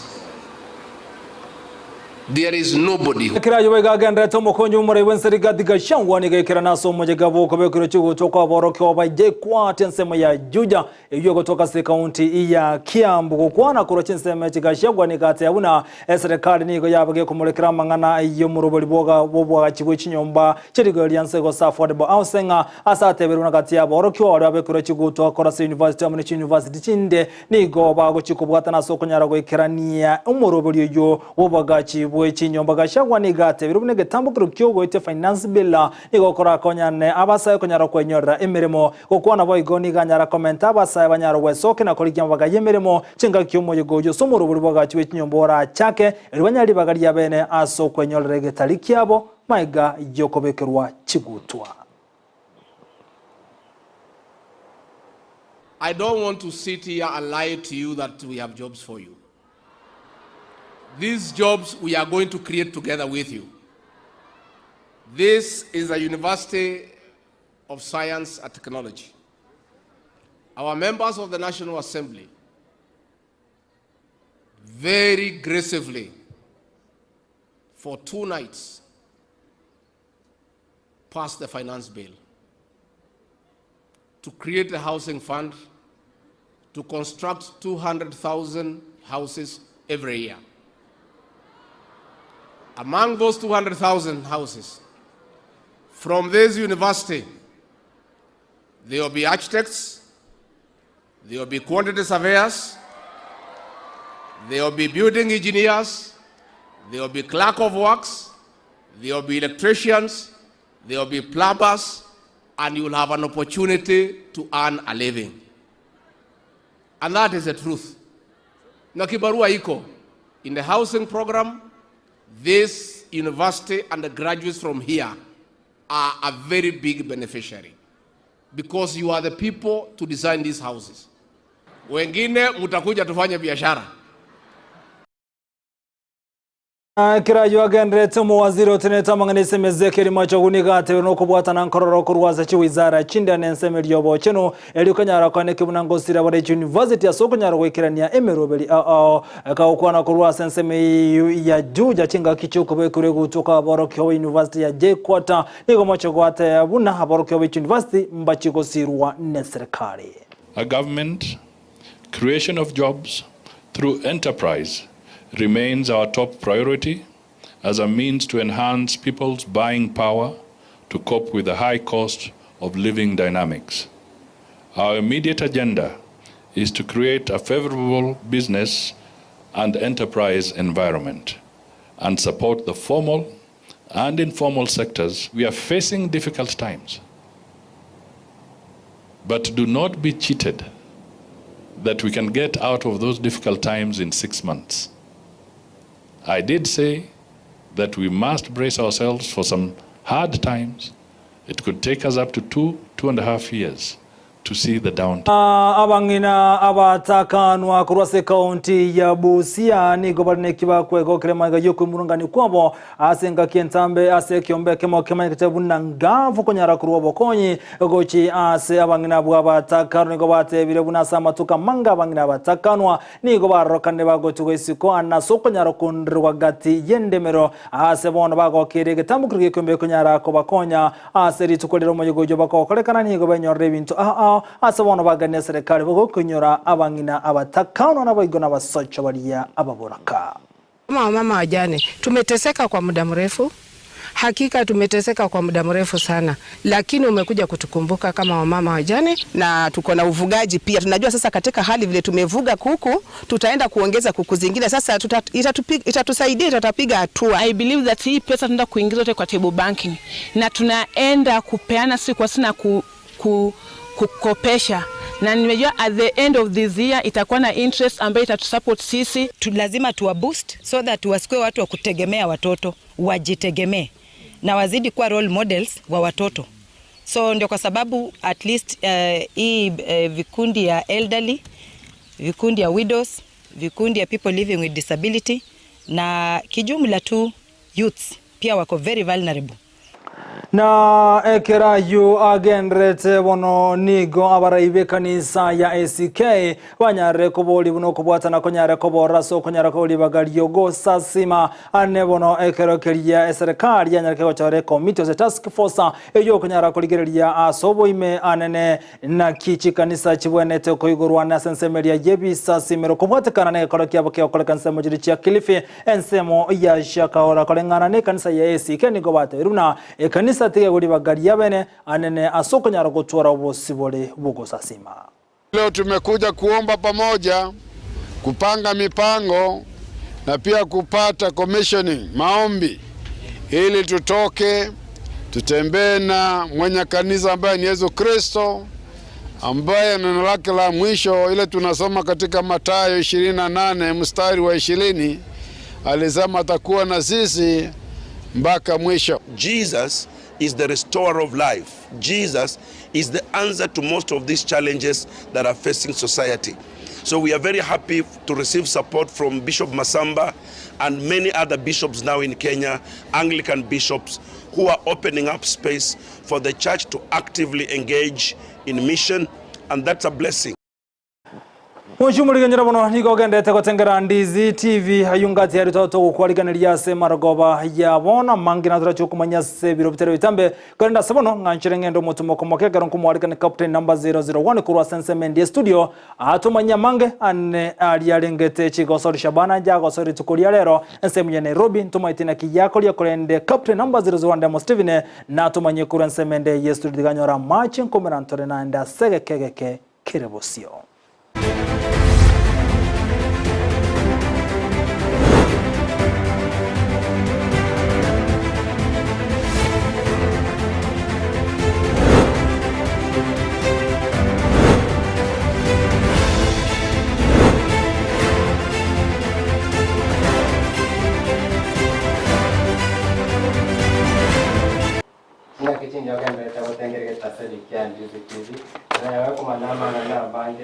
Speaker 9: There is nobody.
Speaker 6: Ekero ayio boigo agenderete omokonyi bw'omorai bw'ense Rigathi Gachagua nigo aikerana ase omoyega bw'okobekerwa chigutwa kw'aborokigwa ba JKUAT ensemo ya Juja eyio egotoka ase ekaunti ya Kiambu. Gokwana korwa chinsemo echi Gachagua nigo ateba buna eserekari nigo yaba gekomorekera amang'ana y'omorobori bw'oboagachi bwe chinyomba chi'rigoro ria nse gose affordable housing ase ateberwe buna gati y'aborokigwa baria babekerwe chigutwa korwa ase university amo ne chiuniversity chinde Nigo bagochia kobwatana ase okonyara goikerania omoroberi oyio bw'oboagachi bwe chinyomba. Gachagua nigo atebire buna egetambokero ki'ogoetia Finance Bill nigo korakonyane abasae konyara kwenyorera emeremo. Gokwana boigo nigo anyara komenta abasae banyare gwesokia na korigia amabaga y'emeremo chingaki omoyega oyio ase omorobori bw'oboagachi bwe chinyomba orachake erio banyare ribaga riabene ase okwenyorera egetari kiabo magega y'okobekerwa chigutwa.
Speaker 9: I don't want to sit here and lie to you that we have jobs for you. These jobs we are going to create together with you. This is a University of Science and Technology. Our members of the National Assembly very aggressively for 2 nights passed the finance bill to create a housing fund to construct 200,000 houses every year. Among those 200,000 houses, from this university, there will be architects, there will be quantity surveyors, there will be building engineers, there will be clerk of works, there will be electricians, there will be plumbers, and you will have an opportunity to earn a living. And that is the truth. Na kibarua iko. In the housing program, this university and the graduates from here are a very big beneficiary because you are the people to design these houses. Wengine mtakuja tufanye biashara.
Speaker 6: Ekero agenderete omowaziri otenenete amang'ana ase Ezekiel Machogu nigo atebire nokobwatana nkororo korwa ase chiwizara chinde na ensemo eria y'obochenu erio okonyara koaneki buna ngosira bare chiuniversity ase okonyara goikerania emeroberi ao ao. Kagokwana korwa ase ensemo eyio ya Juja chingaki chi'okobekerwa egutwa kwa aborokigwa ba university ya JKUAT nigo Machogu ateba buna aborokigwa be chiuniversity mbachie gosirwa neserikari.
Speaker 5: A government, creation of jobs through enterprise remains our top priority as a means to enhance people's buying power to cope with the high cost of living dynamics. Our immediate agenda is to create a favorable business and enterprise environment and support the formal and informal sectors. We are facing difficult times. But do not be cheated that we can get out of those difficult times in 6 months. I did say that we must brace ourselves for some hard times. It could take us up to 2, 2.5 years to see the downturn.
Speaker 6: Abang'ina abatakanwa korwa ase ekaunti ya Busia nigo bare neki bakwegokera magega y'okoimurungani kwabo ase engaki entambe ase ekiombe ekemo kemanyekete buna ngavu konyara korwa obokonyi gochi ase abang'ina abwo abatakanwa. Nigo batebire buna ase amatuko amanga abang'ina abatakanwa nigo barorokane bagotigwa isiko ase okonyara konderwa gati y'endemero ase bono bagokera egetambo keri gekiombe konyara kobakonya ase rituko rire omoyega oywo bakokorekana nigo benyorera ebinto ao ase bono bagania serikali bogokonyora abang'ina abatakanwa naboigo nabasocho baria ababoraka.
Speaker 11: Kama wamama wajane tumeteseka kwa muda mrefu, hakika tumeteseka kwa muda mrefu sana, lakini umekuja kutukumbuka kama wamama wajane.
Speaker 23: Na tuko na ufugaji pia. Tunajua sasa katika hali vile tumevuga kuku, tutaenda kuongeza kuku zingine sasa itatusaidia, tutapiga hatua.
Speaker 24: I believe that hii pesa tunaenda kuingiza yote kwa table banking na tunaenda kupeana si kwa sina kukopesha na nimejua at the end of this year itakuwa na interest ambayo itatusupport sisi.
Speaker 25: Lazima tuwa boost so that wasikuwe watu wa kutegemea watoto, wajitegemee na wazidi kuwa role models wa watoto. So ndio kwa sababu at least hii vikundi ya elderly, vikundi ya widows, vikundi ya people living with disability na kijumla tu youths pia wako very vulnerable.
Speaker 6: Na ekerayu agenderete bono nigo abaraibe kanisa ya ACK banyare kobori buno kobwatana konyare kobora so konyara kobori bagario gosasima ane bono ekero keria eserikali yanyare kegochore committee ose task force eyo konyara korigereria asoboime anene na kichi kanisa chibwenete koigorwa na sensemeria yebisasimero kobwatekana na ekero kiabo kegokoreka ensemo chiri chia Kilifi ensemo ya Shakahola koreng'ana ne kanisa ya ACK nigo bateruna ekanisa tige gori bagaria bene anene asokonyara gotwara obosibore bogosasima.
Speaker 26: Leo tumekuja kuomba pamoja, kupanga mipango na pia kupata commissioning, maombi ili tutoke tutembee na mwenye kanisa ambaye ni Yesu Kristo, ambaye neno lake la mwisho ile tunasoma katika Mathayo 28 mstari wa 20 alisema atakuwa na sisi mpaka mwisho.
Speaker 27: Jesus is the restorer of life. Jesus is the answer to most of these challenges that are facing society. So we are very happy to receive support from Bishop Masamba and many other bishops now in Kenya, Anglican bishops, who are opening up space for the church to actively engage in mission, and that's a blessing.
Speaker 6: Muchumurigenyera bono nigo gendete gotengera Ndizi TV ayungati yari toto gukwariganiria ase marogoba ya bona mangi na turacho kumanya se biro bitere bitambe korenda se bono nganchere ngendo mutumo komoke garo kumwarikane captain number 001 kurwa sense mendi studio atumanya mange ane ali arengete chigosori Shabana jagosori tukuria lero ensemu ya Nairobi ntumaitina kiyako lya korende captain number 001 Demo Steven na tumanye kurwa ensemende ye studio diganyora machi nkomerantore na nda segekegeke kirebosio.
Speaker 18: chingiya ogenderete gotengera egetaseri kia Ndizi TV, na nyawe komanya amang'ana amange.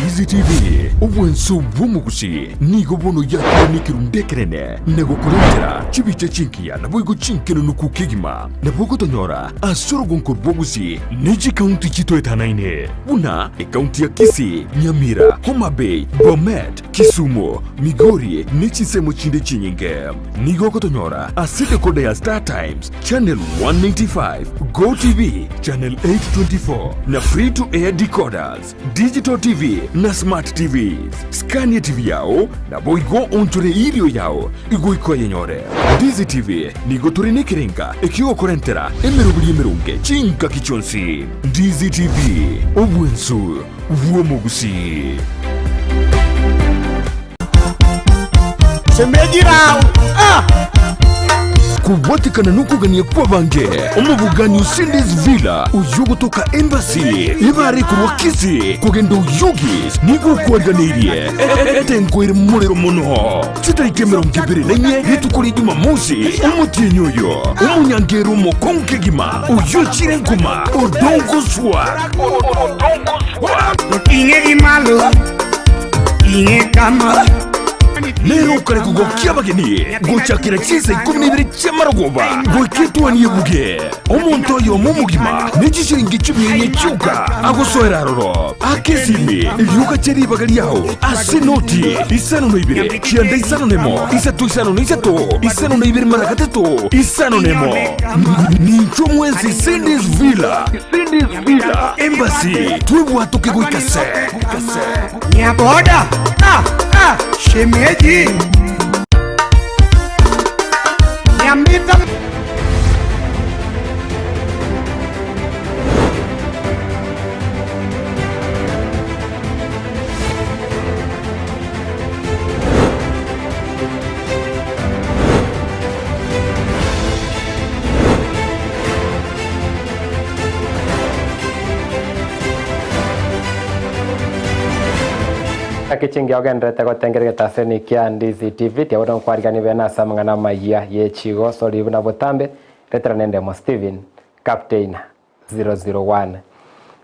Speaker 7: Easy TV, obwanso bw'omogusi nigo bono yakire nekerundu ekerene na gokorentera chibicha chingiya naboigo chinkenenuku kegima. Nabo ogotonyora ase orogonko rw'obogusi ne chikaunti chitoetanaine buna ekaunti ya Kisii, Nyamira, Homa Bay, Bomet, Kisumu, Migori ne chinsemo chinde chinyinge. Nigo ogotonyora ase decoder ya Star Times, Channel 195, Go TV, Channel 824 na Free to Air decoders, Digital TV na Smart TVs. Scan TV yao naboigo onchore irio yao igoika oyenyore. Ndizi TV nigo tore nekerenga ekiogokorentera emeroberi emeronge chingaki chionsi. Ndizi TV, obwensu bw'omogusii.
Speaker 8: Shemeji rao. Ah!
Speaker 7: Kobwatekana nokogania kw'abange, omobogani o Cindy's Villa oyio ogotoka Embassy ebare korwa Kisii kogenda Oyugis nigo okwariganeirie etengo ere morero mono. Chitariki 24 rituko ria Jumamosi omotienyi oyo omonyangero omokong'u kegima oyio ochire nkuma Odongo Swag.
Speaker 8: Oting'e gi malo, ting'e kama.
Speaker 7: Nere okare kogokia abageni gochakera chinsa ikomi na ibere chi'amarogoba goika etuoni ebuge. Omonto oyomo omogima ne chishiringi chimia inye chioka agosoera aroro, ake esimi, rioka chia ribaga riao ase noti isano na ibere, kianda isano nemo, isato isano na isato, isano na ibere mara gatato, isano nemo. Ninchwo mwensi Cindy's Villa, Cindy's Villa, Embassy, twebwatoke goika se.
Speaker 8: Nyaboda. Ah, ah, shemeji. Nyamita.
Speaker 18: Ngaki chingiya ogendererete gotengera egetaseni kia Ndizi TV, tiabono nkwariganie bene ase amang'ana amayia ye chigosori buna botambe, retera nendemo Steven, Captain 001.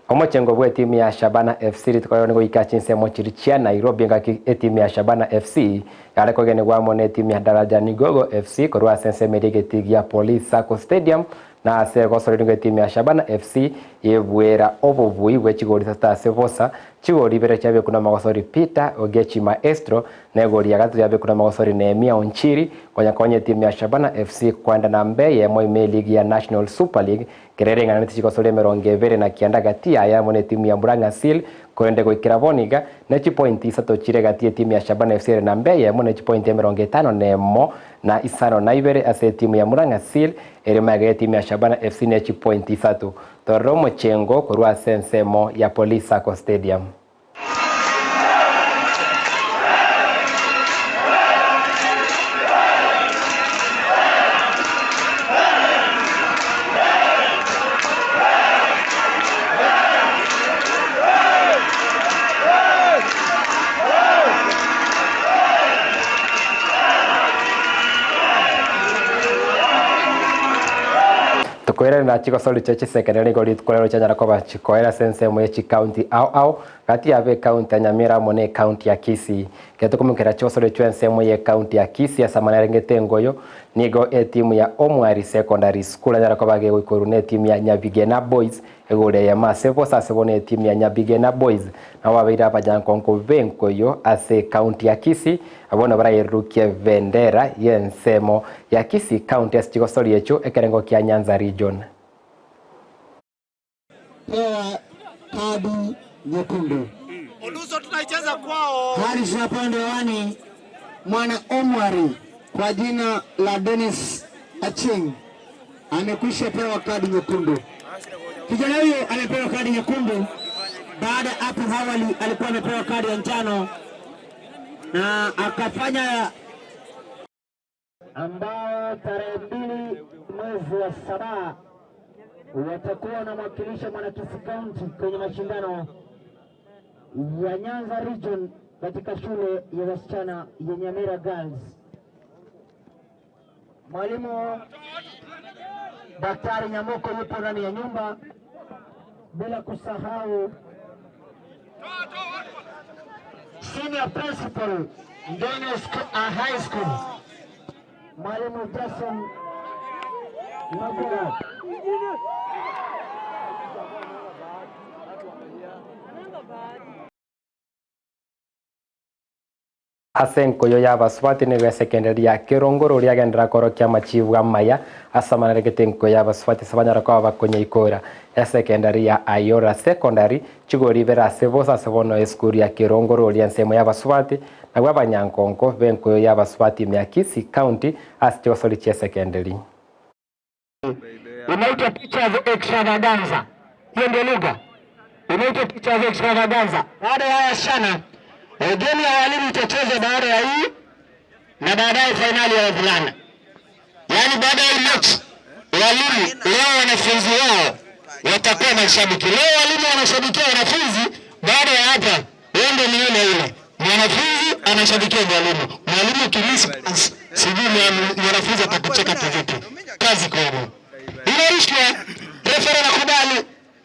Speaker 18: Omochengo bw'etimu ya Shabana FC rituko riao nigoika chinsemo chiria chia Nairobi engaki etimu ya Shabana FC yare kogenigwa amo n'etimu ya Daraja Nigogo FC korwa ase ensemo eria egetii gia Police Sacco Stadium na ase egosoria nigo etimu ya Shabana FC yebuera obobui bwe chigori isato ase bosa chigori ibere chiabekwa namagosori Peter Ogechi Maestro na egori ya gatato yabekwa namagosori Nehemia Onchiri konya konya etimu ya Shabana FC kwenda namba eyemo ime eligi ya National Super League Kera ereng'ananeti chigosori 29 gati yaye amo netimu ya Murang'a Seal, korende goikera bono iga, ne chipointi isato chire gati y'etimu ya Shabana FC ere namba eyemo ne chipointi 51 na 52 ase etimu ya Murang'a Seal ere magega y'etimu ya Shabana FC ne chipointi isato. Torore omochengo korwa ase ensemo ya Police Sacco Stadium. Tokoirerera chigosori chia chisekere nigo rituko rero chianyara koba chikoera ase ensemo ye chikaunti ao ao Gati yabo ekaunti ya Nyamira amo ne ekaunti ya Kisii. Ekero tokomokera chigosorio chi'ensemo y'ekaunti ya Kisii ase amang'ana arengete engoyo, nigo etimu ya Omwari Secondary School anyara koba gegoikorwa netimu ya Nyabigena Boys Egori eyemo ase bosa ase bono etimu ya Nyabigena Boys nabo babeire abanyankonko b'enkoyo ase ekaunti ya Kisii abwo nabo barayerurukie ebendera y'ensemo ya Kisii County ase chigosori echio ekerengo kia Nyanza Region.
Speaker 10: Pewa kadi nyekundu.
Speaker 8: Oluso tunaicheza kwao.
Speaker 10: Haris upande wani mwana Omwari kwa jina la Dennis Acheng amekwisha pewa kadi nyekundu. Kijana huyo amepewa kadi nyekundu baada hapo awali alikuwa amepewa kadi ya njano na akafanya ambao tarehe 2 mwezi wa 7 watakuwa wanamwakilisha Mwanakisii County kwenye mashindano ya Nyanza Region katika shule ya wasichana ya Nyamira Girls. Mwalimu Daktari Nyamoko yupo ndani ya nyumba, bila kusahau Senior Principal Ngeno High School Mwalimu Jason Magula.
Speaker 18: Ase enkoyo y'abasubati nigo esekenderi ya Kerongoro riagenderera korokia amachibu amaya ase amanaregete enkoyo y'abasubati ase banyara koba bakonyeikora. Esekendari ya Ayora Secondary chigori ibere ase bosa ase bono esukuru ya Kerongoro oria ensemo y'abasubati nabwo abanyankonko b'enkoyo y'abasubati ime ya Kisii County ase chigosori chi'esekenderi.
Speaker 10: Inaitwa Teachers Extravaganza. Hiyo ndio lugha inaitwa Teachers Extravaganza. Baada ya wasichana, game ya walimu itachezwa baada ya hii na baadaye fainali ya wavulana. Yaani baada ya hii mechi walimu leo wanafunzi wao watakuwa mashabiki. Leo walimu wanashabikia wanafunzi, baada ya hapa wende ni ile ile. Mwanafunzi anashabikia mwalimu. Mwalimu kimisi sijui mwanafunzi atakucheka kivipi. Kazi kwenu. Inarushwa, refa anakubali.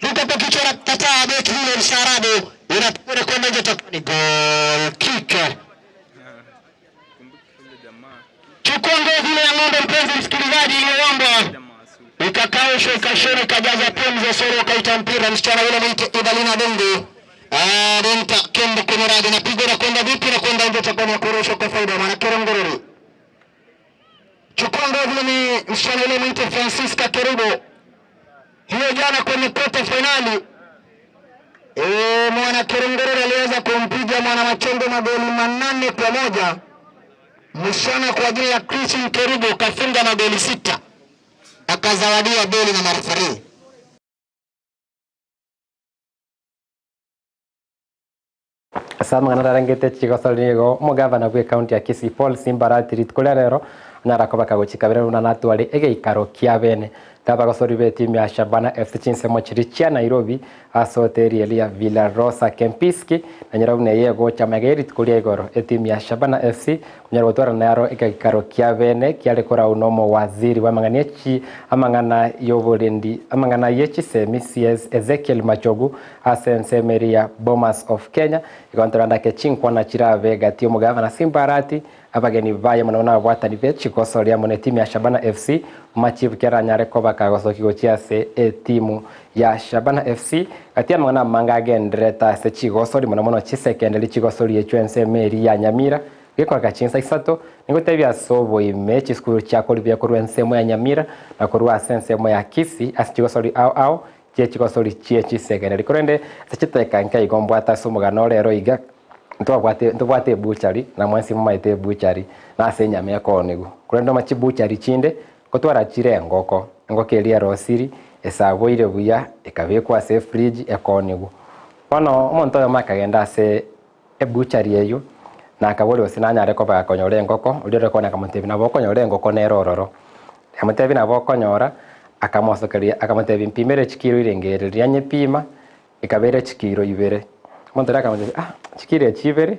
Speaker 10: Ruka kwa kichwa na kataa beki yule mstaarabu. Inakwenda kwenda nje, itakuwa ni goal kick. Chukua ngozi ile ya ng'ombe, mpenzi msikilizaji, iliyoombwa ikakaushwa, ikashona, ikajaza pumzi ya soro, ukaita mpira. Msichana yule mwite Evalina Dongo. Renta Kembo kwenye radi napigwa na kwenda vipi na kwenda nje, itakuwa ni kurushwa kwa faida maana Kerongorori. Chukua ngozi ni msichana yule mwite Francisca Kerubo. Hiyo jana kwenye quarter finali mwana Kerongorori aliweza kumpiga mwana Machongo magoli 8-1. Msichana kwa jina la Christine Kerubo kafunga magoli 6, akazawadia goli na marefari.
Speaker 18: Ase amang'ana ararengete chigosori nigo omogavana bwa ekaunti ya Kisii Paul Simba Arati rituko ria rero anyara koba kagochika bere buna natware egeikaro kia bene. Tabagosori be timu ya Shabana FC chinsemo chiri chia Nairobi ase hoteli eria Villa Rosa Kempinski na nyara buna eye egocha magega rituko ria igoro etimu ya Shabana FC konyara gotwara naro egeikaro kia bene kiare korau na omowaziri bwa amang'ana echi amang'ana y'oborendi amang'ana y'echisemi CS Ezekiel Machogu ase ensemo eria Bomas of Kenya igontorandake chinkwana chirabe gati omogavana Simba Arati abageni baye mono nababwatani be chigosoria mono etimu ya Shabana FC machibu kiaranyare koba kagosoki gochia ase etimu ya Shabana FC gati amang'ana amanga agenderete ase chigosori mono mono chisekenderi chigosori echio ensemo eri ya Nyamira gekoreka chinsa isato nigotebia ase oboime chisukuru chiakori biakorwa ensemo ya Nyamira na korwa ase ensemo ya Kisii ase chigosori ao ao chie chigosori chie chisekenderi korende ase chiteka nka igo mbwate ase omogano orero iga ntobwate ebuchari na mwensi momaete ebuchari na ase enyama ekonigu korende oma chibuchari chinde kotwara chire engoko engoko eria erosiri esaboire buya ekabekwa ase efridge ekonigu bono omonto oyomo akagenda ase ebuchari eywo na akabori gose nanyare koba gakonyora engoko oria ore koonia akamotebia nabo okonyora engoko nere ororo akamotebia nabo okonyora akamosokeria akamotebia mpimere chikiro irenge ere riria nyepima ekabere chikiro ibere omonto oria akamotebia ah chikiro echi ibere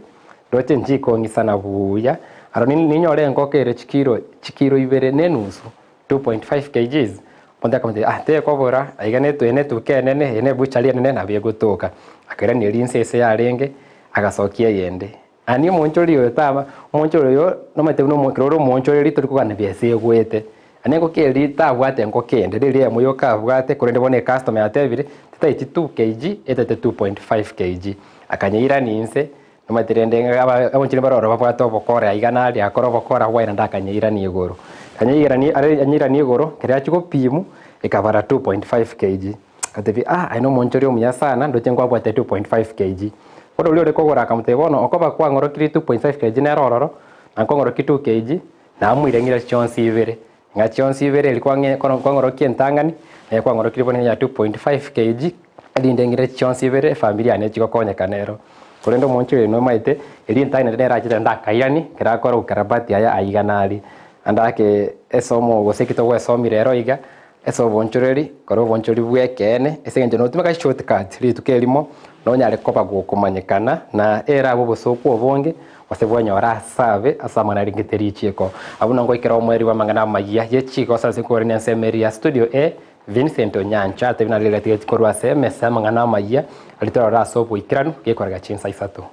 Speaker 18: roche nchikong'isana buya aro ninyore engoko ere chikiro chikiro ibere na enusu 2.5 kgs omonto akamotebia ah tekobora aiga ene etuka enene eye na ebuchari enene nabo egotoka akairania rinse ase yarenge agasokia eyende ani omonchori oyo taba omonchori oyo nomanyete buna ekero ore omonchoreri torikogana besa egwete Naende engoko eria tabwate engoko ende, riria eyemo yoka abwate, korende bono ecustomer yatebire, tetaeti 2 kg, etaete 2.5 kg. Akanyeirania inse, Nomanyete rende ng'a aba abaonchoreri mbare ororo babwate obokora aiga na aria, akore obokora bwaye naende akanyeirania igoro. Akanyeirania are anyeirania igoro, ekero achia gopimu, ekabara 2.5 kg. Agatebia ah aye nomoonchori omuya sana, ndoche nkwabwate 2.5 kg. Bono oria ore kogora akamotebia bono okoba kwang'orokirie 2.5 kg nere ororo, na nkong'orokia 2 kg, namoire ng'ira chionsi ibere. Ng'a chionsi ibere eri kwang'e kwang'orokia entang'ani, naye kwang'orokirie bono ya 2.5 kg, erinde ng'ire chionsi ibere efamiri yane echigokonyeka nero. Korende omonche oyo nomaete, eri entang'ani naende nere achete naende akairani, ekero akora ukarabati aye aiga nari. Naende ake esomo gose eki togoesomia rero iga, ase obonchoreri, kora obonchoreri bw'ekeene, ase eng'encho notumeka shortcut rituko erimo, nonyare koba gokomanyekana na erabe obosoku obonge, Gose bwanyora aase abe ase amang'ana arengete richiiko. Abwo nongoikera omoerio bw'amang'ana amayia ye chigoso ase nkorwania ensemo eria ya Studio A, Vincent Onyancha atebie nare rigatigeti korwa ase emesa y'amang'ana amayia aria torore ase oboikeranu gekorega chinsa isato.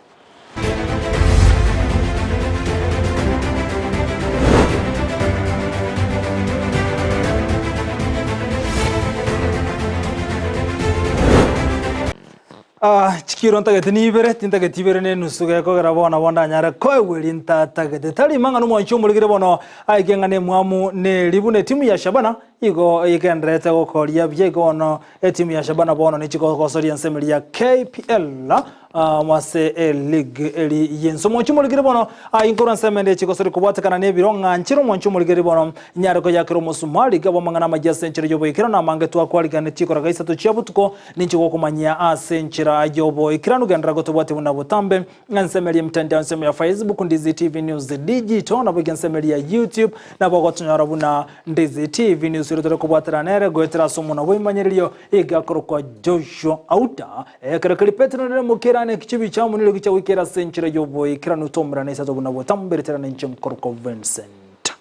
Speaker 6: Ah, chikiro ntagete nibere, tintageti ibere na enusu gekogera bono nabo ndanyare koegwa eri ntatagete. Tari mang'ana omwanchi omorigire bono aike ng'a nemwamu neri buna etimu ya Shabana igo egendererete gokoria buya igo bono etimu ya Shabana bono nichigogosoria ensemo eria ya KPL ah, ase eleague eri yense. Omwanchi omorigire bono aye nkorwa ensemo ende echigosoria kobwatekana na ebiro ng'a nchire omwanchi omorigeri bono nyare koyakera omosumari gabo amang'ana amayia ase enchera y'oboikeranu amange twakwariganeti chikoraga isato chia botuko Ninche gokomanyia ase enchera y'oboikeranu genderera gotobwatia buna botambe ensemo eria emitandao ensemo ya Facebook Ndizi TV News Digital nabo iga ensemo eria ya YouTube nabo ogotonyora buna Ndizi TV News ere tore kobwatera nere goetera ase omonwa bw'ebimanyererio iga akorokwa Joshua Auta ekero keria Petero nere mokerane ekichibi chiamonire gichia goikera ase enchera y'oboikeranu tomerane isato buna botambe ritera ninche nkorokwa Vincent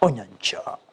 Speaker 6: Onyancha.